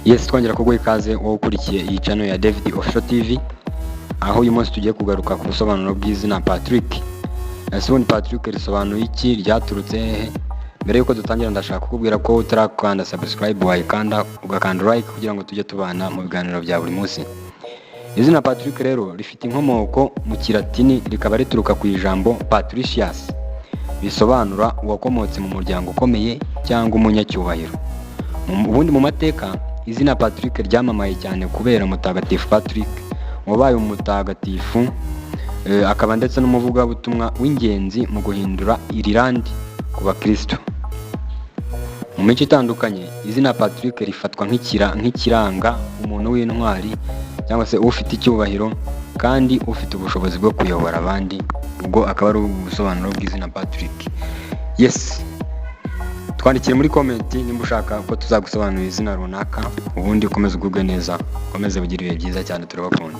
Yes, twongera kuguha ikaze wowe ukurikiye iyi channel ya David Official TV, aho uyu munsi tugiye kugaruka ku busobanuro bw'izina Patrick. Ese ubundi Patrick risobanuye iki? Ryaturutse hehe? Mbere yuko dutangira, ndashaka kukubwira ko utarakanda subscribe wayikanda, ugakanda like kugira ngo tujye tubana mu biganiro bya buri munsi. Izina Patrick rero rifite inkomoko mu Kilatini, rikaba rituruka ku ijambo Patricius, bisobanura uwakomotse mu muryango ukomeye cyangwa umunyacyubahiro. Ubundi mu mateka, izina Patrick ryamamaye cyane kubera Mutagatifu Patrick, wabaye umutagatifu akaba ndetse n'umuvugabutumwa w'ingenzi mu guhindura Irilandi ku bakristo. Mu mico itandukanye, izina Patrick rifatwa nk'ikiranga umuntu w'intwari cyangwa se ufite icyubahiro kandi ufite ubushobozi bwo kuyobora abandi. Ubwo akaba ari ubusobanuro bw'izina Patrick. Yes, twandikire muri comment nimba ushaka ko tuzagusobanurira izina runaka, ubundi ukomeze ugubwe neza, ukomeze ugire ibihe byiza cyane. Turabakunda.